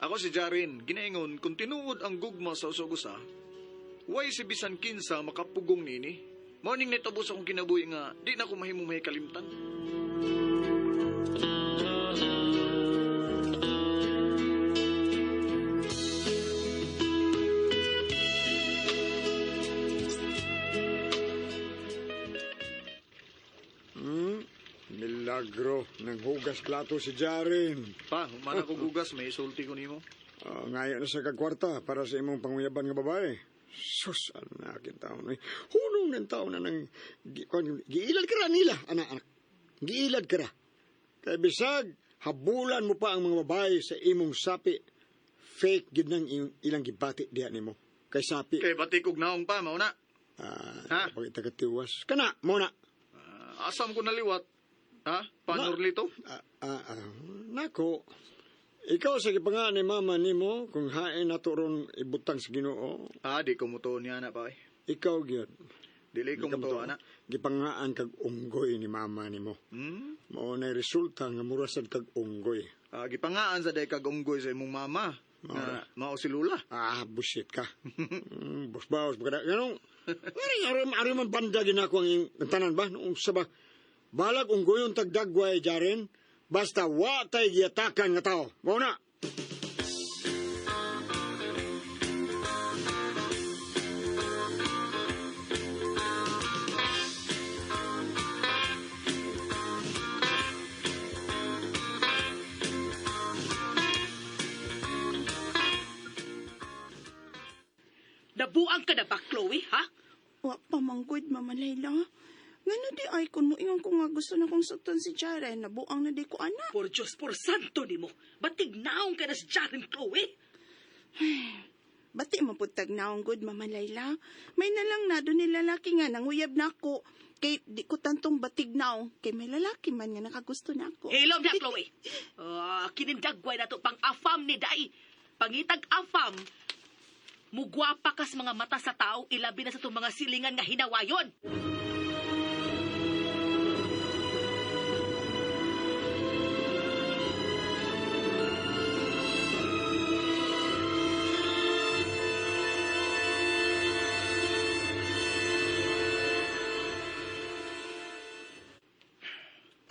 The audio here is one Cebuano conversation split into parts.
Ako si Jaren, ginaingon kung tinuod ang gugma sa usog-usa, way si bisan kinsa makapugong nini. Morning nitabo sa akong kinabuhi nga di na ko mahimong may kalimtan. Milagro, nang hugas plato si Jaren. Pa, humana ko gugas, may isulti ko nimo. Ngayon na sa kagkwarta para sa imong panguyaban nga babae. Sus, anak yung taon. Eh. Hunong ng taon na nang... Giilad ka ra nila, anak, anak. Giilad ka ra. Kay bisag, habulan mo pa ang mga babae sa imong sapi. Fake gid nang ilang gibati diha nimo. Kay sapi. Kay batik og naong pa, mao na. Ha? Pagitagatiwas. Kana, mo na. Asam ko naliwat. Ha? Panorlito? Nako. Ikaw sa gipangaan ni mama nimo kung hain nato ron ibutang sa Ginoo. Di ko mutuo niya na pa eh. Ikaw gyud. Dili ko mutuo ana. Gipangaan kag unggoy ni mama nimo. Mao na resulta nga mura sad kag unggoy. Gipangaan sa day kag unggoy sa imong mama. Mao Mao si Lula. Bullshit ka. Bosbaos ba kada? Ganong ari man banda ginako ang tanan ba? Noong sa ba? Balag unggoyon tagdagway Jaren, basta wa tay giyatakan nga tao. Mao na. Nabuang ka na ba, Chloe, ha? Wa pa manggod, Mama Layla. Ngano di ay kun mo ingon ko nga gusto na kong sugton si Jaren, nabuang na di ko ana. Por Diyos, por santo nimo. Batig naong ka na si Jaren, Chloe. Bati man pud tag naong good, Mama Layla. May nalang na do ni lalaki nga nanguyab na ako. Kay di ko tantong batig naong. Kay may lalaki man nga nakagusto na ako. Hilom na, Chloe. Kinindagway na to pang afam ni Day. Pangitag afam, mugwapa kas mga mata sa tao, ilabi na sa itong mga silingan nga hinawayon.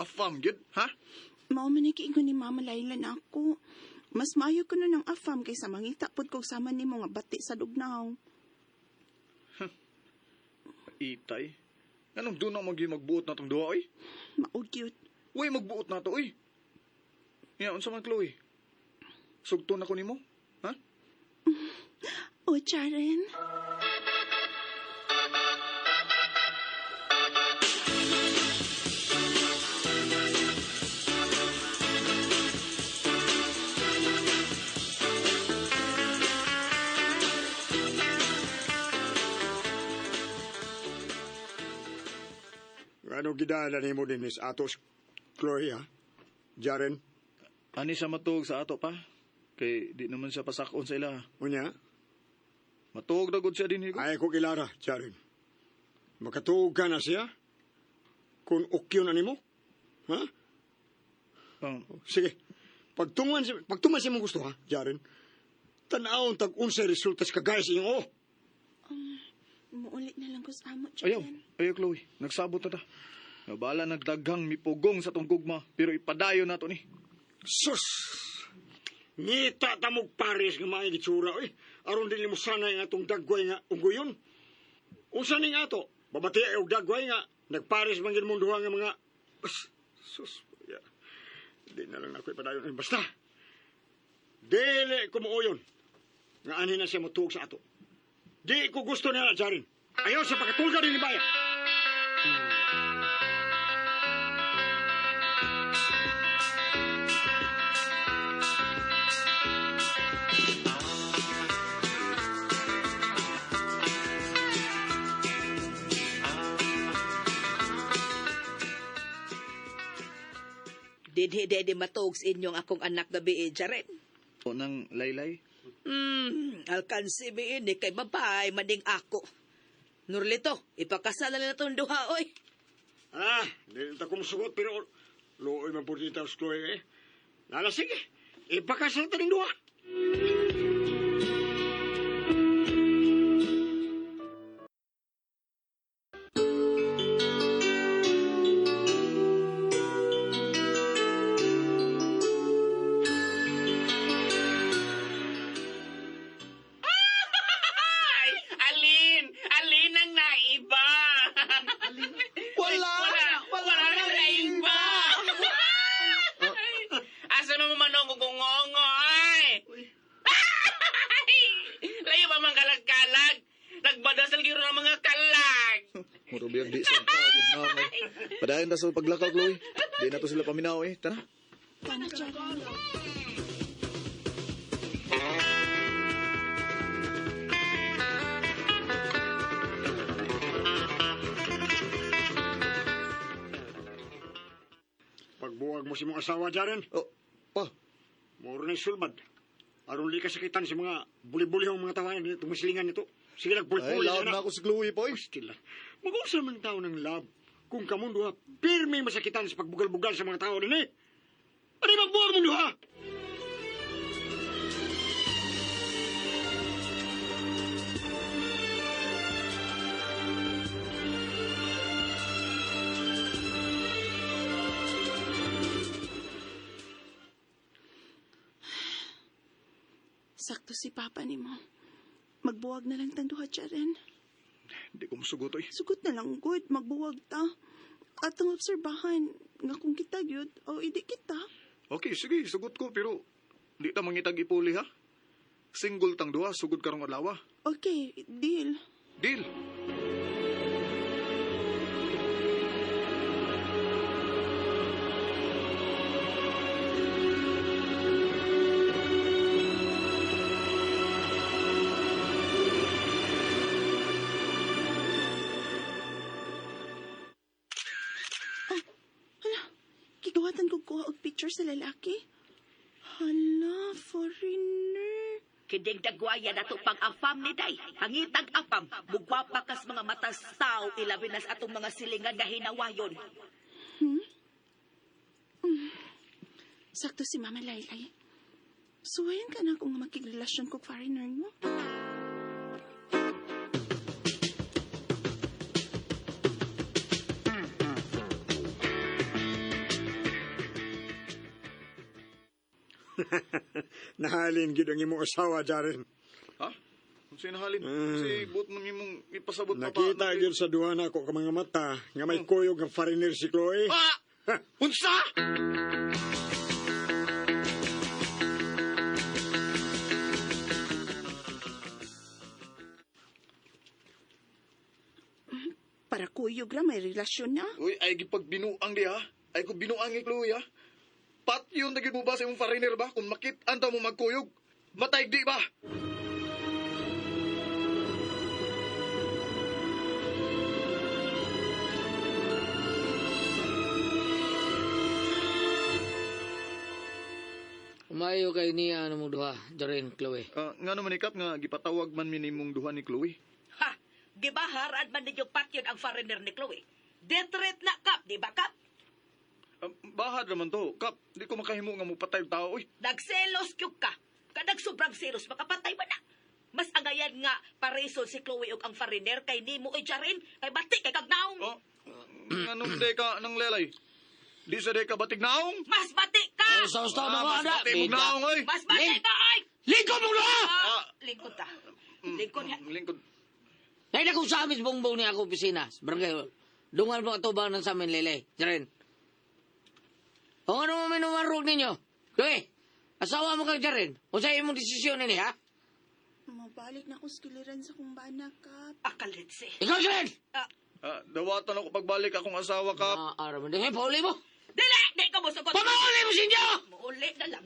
Afam gyud, ha? Mao man ni kiingon ni Mama Layla na ako. Mas maayo kuno ng afam kaysa mangita pod kog sama nimo nga bati sa dugnaw. Itay. Anong doon na magbuot na tong duha, oy? Mao gyud. Uy, magbuot na to, oy. Ya, unsa man, Chloe? Sugton ako nimo? Ha? O, Jaren. Ano gidala nimo dinis atos, Chloe, ha? Jaren? Ani siya matuog sa ato pa? Kay di naman siya pasakon sa ila. Unya? Matuog na gud siya din, Higo. Ay ko kilara, Jaren. Makatuog ka na siya? Kung ukyo na nimo? Ha? Sige. Pagtungan siya mong gusto, ha, Jaren? Tanawon tag unsay resulta sa kagaya sa iyong oo. Muulit na lang ko sa amo, Jaren. Ayaw, ayaw, Chloe. Nagsabot na ta. Nabala nagdaghang mipugong sa tong gugma, pero ipadayon na to ni. Sus! Ngita tamog pares nga mga gitsura, oy. Aron dili mo sanay nga atong dagway nga unggoyon. Unsa ning ato? Babati og dagway nga nagpares man gid mong duha nga mga sus, yeah. Di na lang ako ipadayon. Basta dili ko muuyon nga anhi na siya motuog sa ato. Di ko gusto niya na, Jaren. Ayaw sa pagkatulga din ni Baya. Dinhi di matuog sa inyong akong anak gabi eh, Jaren. O nang laylay. Alkansi ini kay babae maning ako. Nurlito, ipakasal na nila itong duha, oy. Ah, di ta kumusugot pero looy man po dito sa Chloe eh. Lala, sige. Ipakasal ta ning duha. Ay, alin? Alin ang naiba? Wala! Wala, wala nang naiba! Asa mo manong gungongo, ay? Layo ba mang kalag-kalag? Nagbadasal giro ng mga kalag. Murubiyag di sa pagod na. Padayon ta sa paglakaw, Chloe. Di na to sila paminaw eh. Tara. Tana, Jaren. Pagbuwag mo si mong asawa, Jaren, Oh, pa. muro na sulbad. Aron li kasakitan sa mga buli-bulihong mga tawanan nito, masilingan nito. Sige lang, Ay, puli-puli. loud na ako si Chloe, poy. Pastila. Mag-usa man tao ng love. Kung kamong duha, pirmi masakitan sa pagbugal-bugal sa mga tao din eh. Ano yung magbuwag mong duha? Sakto si Papa ni mo. Magbuwag na lang tang duha, Jaren. Di ko musugot, oy. Sugot na lang, good. Magbuwag ta. Atong obserbahan nga kung kita gyud o idi kita. Okay, sige, sugot ko, pero di ta mangitag ipuli, ha? Single tang duha, sugod karong adlaw. Okay, deal. Deal. Hala, gigawatan ko kuha og picture sa lalaki. Hala, foreigner. Kinding dagwaya na to pang afam ni Day. Pangitag afam, mugwapa kas mga matas tao, ilabi na sa atong mga silingan nga hinawayon. Sakto si Mama Laylay. Suwayan ka na kung makigrelasyon ko foreigner mo. Nahalin gid ang imong asawa, Jaren. Ha? Kung sinahalin, si buot man imong ipasabot pa Nakita gyud sa duha na ako ka mga mata nga may kuyog nga foreigner si Chloe. Ah! Unsa? Para kuyog ra may relasyon na. Uy, ay gipagbinuang di ha. Ay ko binuang ni Chloe ha. Pat yun na mo ba sa imong foreigner ba? Kung makit-an ta mo magkuyog, matay di ba? Umayo kay niya ano mo duha, Jaren, Chloe. Nga naman ikap nga gipatawag man minimong duha ni Chloe. Ha! Gibaharad man ninyo patyon ang foreigner ni Chloe. Death rate na, Kap, di ba, Kap? Bahad naman to. Kap, di ko makahimo nga mupatay og tao. Uy, Nagselos kyug ka. Kadag sobrang selos, makapatay ba na? Mas angayan nga pareson si Chloe og ang foreigner kay nimo oy Jaren, kay bati kay kagnaong. oh, anong de ka nang lelay? Di sa de ka batig naong? Mas bati ka! Sa usta Ah, mo mas ana. bati mong naong, oy. Mas bati ka ay! Lingkod mo duha! Ah, lingkod ta. Lingkod ha. Lingkod. Nay na kung sa amin bongbong niya ako opisina, sa barangay hall. Dungan mo atubang ng sa amin lele, Jaren. O ano mo minumarog ninyo? Chloe, asawa mo kang Jaren. Unsa imong desisyon nini, ha? Mabalik na ako sa kiliran sa kumbana, Kap. Akalitse. Ikaw, Jaren! Ah, Ah, dawatan ako pagbalik akong asawa, Kap. Ah, araw mo. Hey, pauli mo! dili! Di ka mo sugot. Pamauli mo sinyo! Muuli na lang.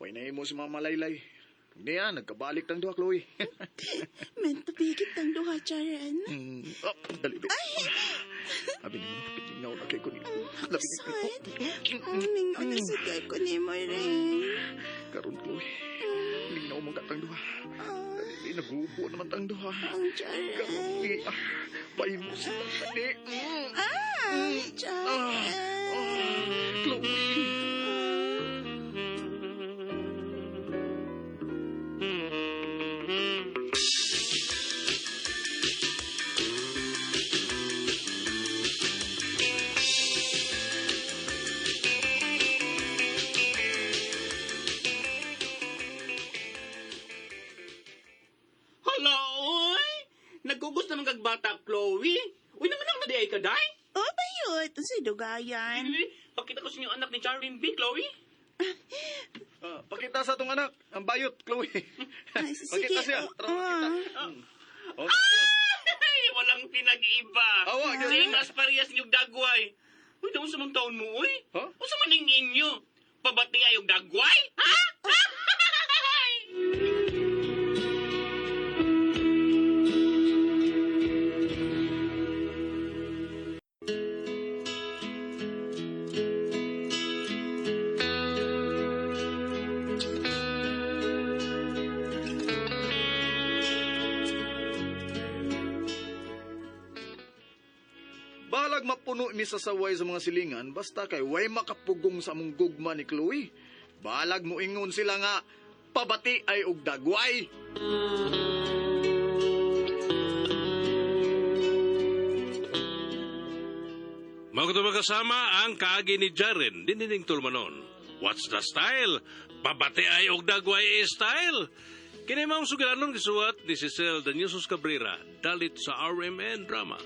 Way na imo si Mama Laylay. Niya, nagkabalik tang duha, Chloe. Meant to be kitang duha, Jaren. Oh, dali, dali. Abi ni mo, pitingaw na kay ko ni. Labi ni Sad. Mingaw na sa kay ko ni mo rin. Karon, Chloe. Lingnaw mo katang duha. Ah, Dali, nagubo naman tang duha. ang Karon, Jaren. ni, pahimo sa tani. Ah, Jaren. Chloe. Hala, oy! Nagugos naman kag bata, Chloe. Uy, naman ang nadi ay ka, day. Oh, bayot. Ang dugayan. Eh, Pakita ko sa inyo anak ni Charin B, Chloe. Ah, pakita sa atong anak, ang bayot, Chloe. Ay, sige. Pakita siya. Oh, Tara, pakita. ah. Oh, Ay, walang pinag-iba. Awa, gyud. Same as parehas niyog dagway. Uy, daw sa mong taon mo, uy. Huh? Unsa man ning inyo? Pabati ay og dagway? Ha? Balag mapuno mi sa saway sa mga silingan basta kay way makapugong sa among gugma ni Chloe. Balag moingon sila nga pabati ay og dagway. Mga kasama ang kaagi ni Jaren, dinining tulmanon. What's the style? Pabati ay og dagway style. Kini maong sugilanon gisuwat ni Cecil Daniusos Cabrera, dalit sa RMN Drama.